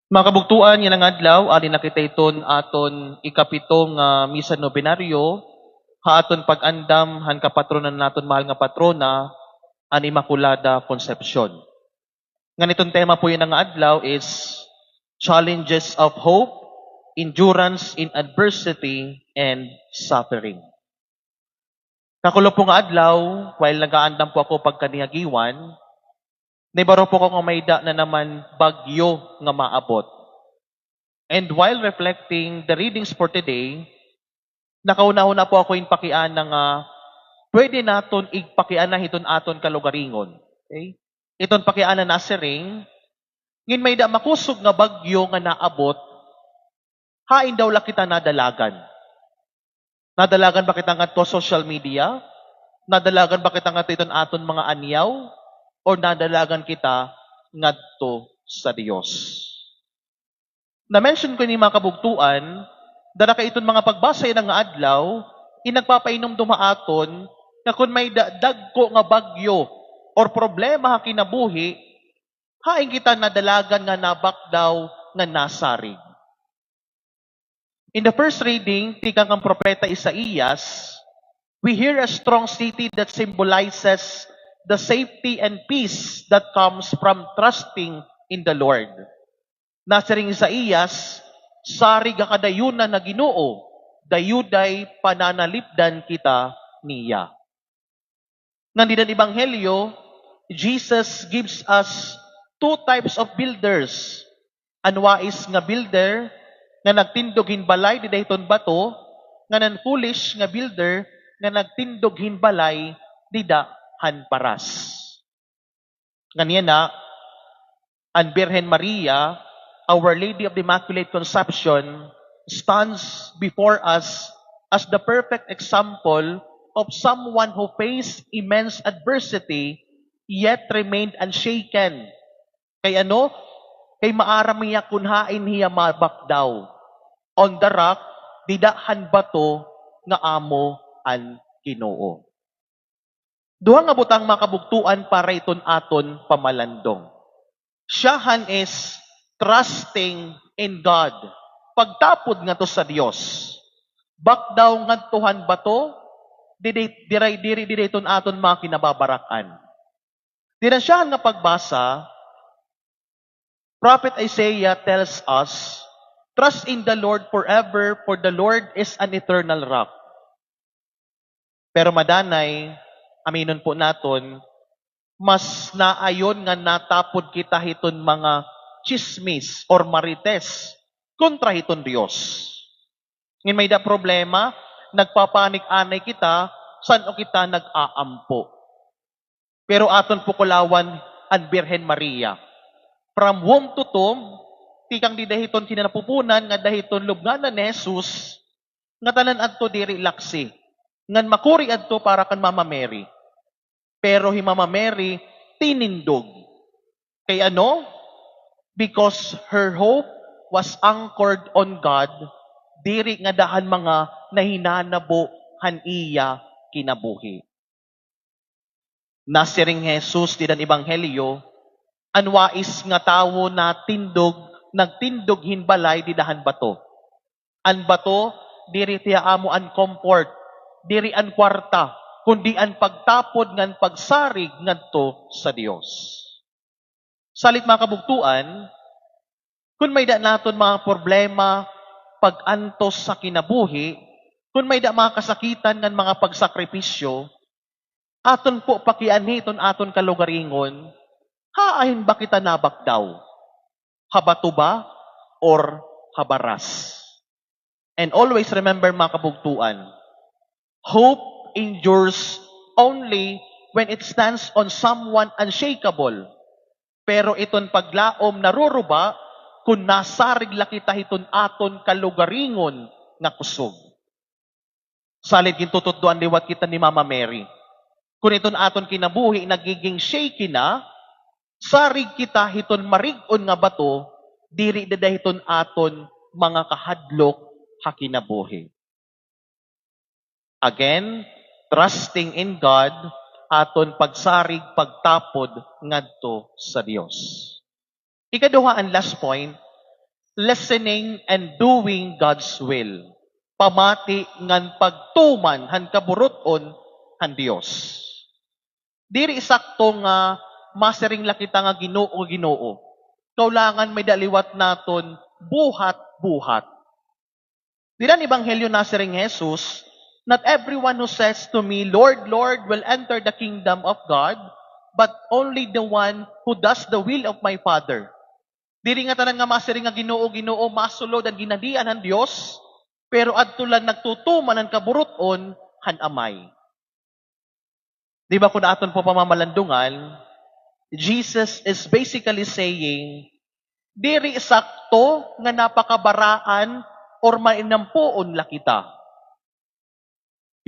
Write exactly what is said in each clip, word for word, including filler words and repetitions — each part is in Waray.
Mga kabugtoan, yana nga adlaw, adi na kita hiton aton ikapito nga misa nobenaryo, ha aton pag-andam han kapatronan naton mahal nga patrona, an Immaculada Concepcion. Ngan iton tema po yana nga adlaw is Challenges of Hope, Endurance in Adversity, and Suffering. Kakulop po nga adlaw, while nagaandam po ako pagkaniagiwan, nahibaro po ako nga may-ada na naman bagyo nga maabot. And while reflecting the readings for today, nakahunahuna po ako hin pakiana nga pwede naton igpakiana hiton aton kalugaringon. Okay? Iton pakiana nasiring, ngin may-ada makusog nga bagyo nga naabot, hain daw la kita nadalagan? Nadalagan ba kita ngadto ha social media? Nadalagan ba kita ngadto hiton aton mga anyaw? Or nadalagan kita ngadto sa Dios? Na-mention ko ini, mga kabugtoan, dara kay iton mga pagbasa yana nga adlaw, in nagpapahinumdom ha aton nga kon may-ada dagko nga bagyo or problema ha kinabuhi, hain kita nadalagan nga nabakdaw, nga nasarig? In the first reading, tikang kan Propeta Isaias, we hear a strong city that symbolizes the safety and peace that comes from trusting in the Lord. Nasiring Isaias, "Sarig ha kadayunan na Ginoo, dayuday pananalipdan kita niya." Ngan dida han Ebanghelyo, Jesus gives us two types of builders. An wais nga builder nga nagtindog hin balay dida hiton bato, ngan an foolish nga builder nga nagtindog hin balay dida han paras. Ngan yana, an Birhen Maria, Our Lady of the Immaculate Conception, stands before us as the perfect example of someone who faced immense adversity yet remained unshaken. Kay ano? Kay maaram hiya kun hain hiya mabakdaw. On the rock, dida han bato nga amo an Ginoo. Duha nga butang, mga kabugtoan, para iton aton pamalandong. Siyahan is trusting in God. Pagtapod ngadto sa Dios. Bakdaw ngadto han bato, diri, diri, diri, diri iton aton mga kinababarak-an. Dida han siyahan nga pagbasa, Prophet Isaiah tells us, "Trust in the Lord forever, for the Lord is an eternal rock." Pero madanay, aminon po naton, mas naayon nga natapod kita hiton mga tsismis or marites kontra hiton Dios. Ngin may-ada problema, nagpapanik anay kita, san-o kita nag-aampo. Pero aton po kulawan an Birhen Maria. From womb to tomb, tikang dida hiton kinanapupunan ngadto hiton lubnganan ni Jesus, ngatanan adto diri laksi, ngan makuri adto para kan Mama Mary. Pero hi Mama Mary tinindog. Kay ano? Because her hope was anchored on God, diri ngada han mga nahinanabo han iya kinabuhi. Nasiring hi Jesus dida han ebanghelyo, an wais nga tawo natindog, nagtindog hin balay dida han bato. An bato, diri tiya amo an comfort, diri an kwarta, kundi an pagtapod ngan pagsarig ngadto sa Dios. Salit, mga kabugtoan, kon may-ada naton mga problema, pag-antos sa kinabuhi, kon may-ada mga kasakitan ngan mga pagsakripisyo, aton po pakianhi iton aton kalugaringon, hain ba kita nabakdaw? Ha bato ba or ha baras? And always remember, mga kabugtoan, hope endures only when it stands on someone unshakable. Pero iton paglaom naruruba kon nasarig la kita hiton aton kalugaringon nga kusog. Salit gintututdoan liwat kita ni Mama Mary. Kon iton aton kinabuhi nagiging shaky na, sarig kita hiton marig-on nga bato, diri dida hiton aton mga kahadlok ha kinabuhi. Again, trusting in God, aton pagsarig, pagtapod ngadto sa Dios. Ikaduha and last point, listening and doing God's will. Pamati ngan pagtuman han kaburut-on han Dios. Diri sakto nga masiring la kita nga Ginoo, Ginoo. Kaulangan may-ada liwat naton buhat-buhat. Dida han ebanghelyo nasiring hi Jesus, "Not everyone who says to me, 'Lord, Lord,' will enter the kingdom of God, but only the one who does the will of my Father." Diri ngatanan nga masiring nga Ginoo, Ginoo, masulod an ginhadian han Dios, pero adto la nagtutuman han kaburut-on han Amay. Di ba, kun aton po pamamalandungan, Jesus is basically saying, diri sakto nga napakabaraan or mainampoon la kita.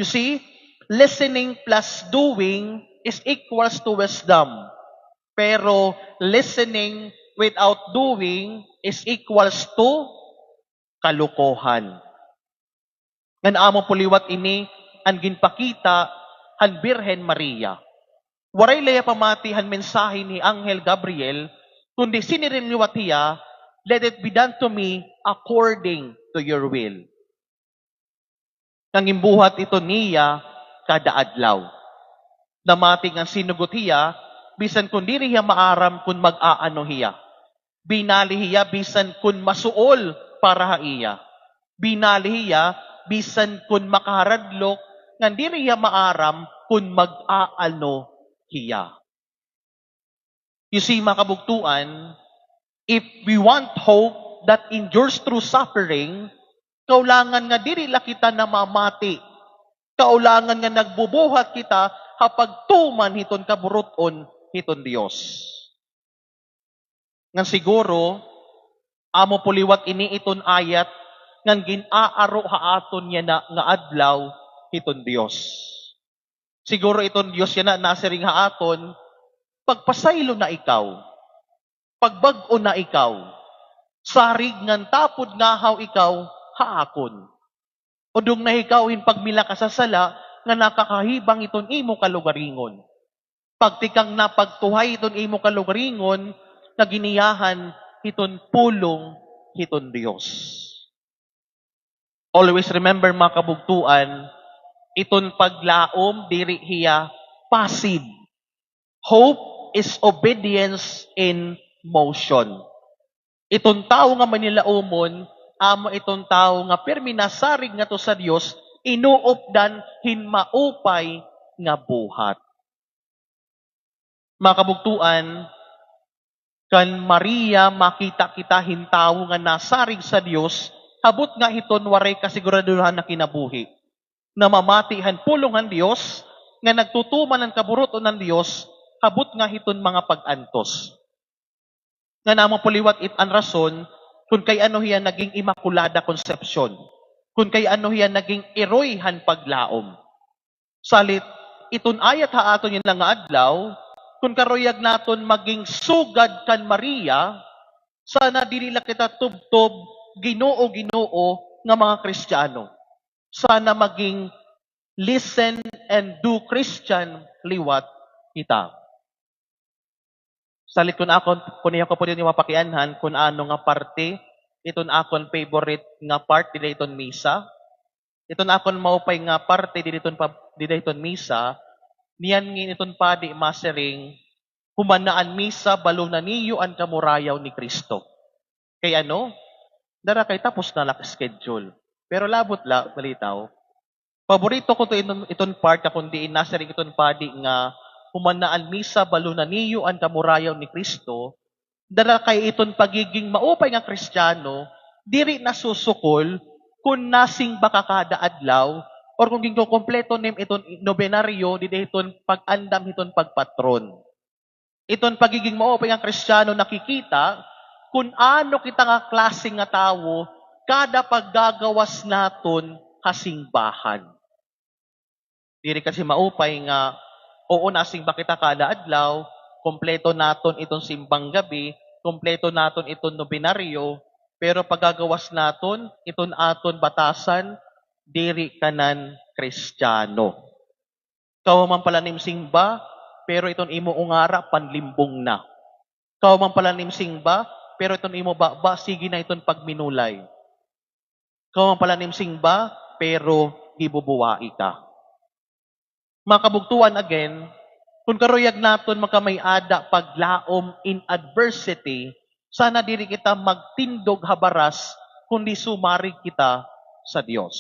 You see, listening plus doing is equals to wisdom. Pero listening without doing is equals to kalokohan. Ngan amo po liwat ini an ginpakita han Birhen Maria. Waray la hiya pamati han mensahe ni Anghel Gabriel, kundi siniring liwat hiya, "Let it be done to me according to your will." Ngan ginbuhat ito niya kada adlaw. Namati ngan sinugot hiya, bisan kun diri hiya maaram kun mag-aano hiya. Binali hiya bisan kun masuol para ha iya. Binali hiya bisan kun makaharadlok, ngan diri hiya maaram kun mag-aano hiya. You see, mga kabugtoan, if we want hope that endures through suffering, kaulangan nga diri la kita namamati. Kaulangan nga nagbubuhat kita ha pagtuman hiton kaburut-on hiton Dios. Ngan siguro, amo po liwat ini iton ayat ngan gin-aaro ha aton yana nga adlaw hiton Dios. Siguro iton Dios yana nasiring ha aton, "Pagpasaylo na ikaw. Pagbag-o na ikaw. Sarig ngan tapod ngahaw ikaw ha akon. Udong na ikaw hin pagmilaka sa sala nga nakakahibang hiton imo kalugaringon. Pagtikang na pagtuhay hiton imo kalugaringon nga giniyahan hiton pulong hiton Dios." Always remember, mga kabugtoan, iton paglaom diri hiya passive. Hope is obedience in motion. Iton tawo nga manilaomon, amo iton tawo nga pirmi nasarig ngadto sa Dios, inuupdan hin maupay nga buhat. Mga kabugtoan, kan Maria makita kita hin tawo nga nasarig sa Dios, habot nga hiton waray kasiguradohan nga kinabuhi. Namamati han pulong han Dios, nga nagtutuman han kaburut-on han Dios, habot nga hiton mga pag-antos. Ngan amo po liwat it an rason kun kay ano hiya naging Immaculada Concepcion, kun kay ano hiya naging iroy han paglaom. Salit, iton ayat ha aton yana nga adlaw, kun karuyag naton maging sugad kan Maria, sana dili la kita tubtob Ginoo, Ginoo nga mga Kristiyano. Sana maging listen and do Christian liwat kita. Salit kun akon, kun iya ko pwede niyo mapakianhan kun ano nga parte, iton akon favorite nga part dida iton misa. Iton akon maupay nga parte dida iton pa-, dida iton misa, niyan ngin iton padi masiring, "Human na an misa, balo na niyo an kamurayaw ni Cristo." Kay ano? Dara kay tapos na la schedule. Pero labot la, balitaw. Paborito ko to iton, iton part nga kun diin nasiring iton padi nga, "Human na an misa, balo na niyo an kamurayaw ni Cristo." Dara kay iton pagiging maupay nga Kristiyano, diri nasusukol kun nasingba ka kada adlaw, or kun ginkukumpleto nim iton nobenaryo, dida hiton pag-andam hiton pagpatron. Iton pagiging maupay nga Kristiyano nakikita kun ano kita nga klase nga tawo kada paggagawas naton ha singbahan. Diri kasi maupay nga, oo, nasingba kita kada adlaw, kompleto naton iton simbang gabi, kompleto naton iton nobenaryo, pero paggagawas naton, iton aton batasan, diri kanan Kristiyano. Kahuman pa la nim singba, pero iton imo ungara, panlimbong na. Kahuman pa la nim singba, pero iton imo baba, sige na iton pagminulay. Kamo man pala nim singba, pero gibubuwai ka. Mga kabugtuan, again, kun karuyag naton makamay-ada paglaom in adversity, sana diri kita magtindog ha baras, kundi sumarig kita sa Dios.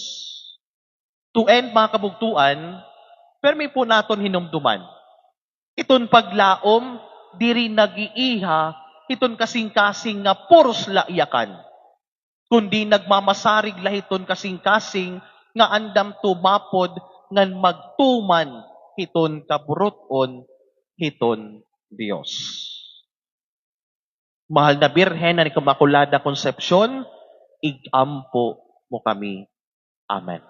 To end, mga kabugtuan, permi po naton hinumduman. Iton paglaom, diri nag-iiha hiton kasingkasing nga puros la iyakan, kundi nagmamasarig la hiton kasingkasing nga andam tumapod ngan magtuman hiton kaburut-on hiton Dios. Mahal na Birhen nga Immaculada Concepcion, ig-ampo mo kami. Amen.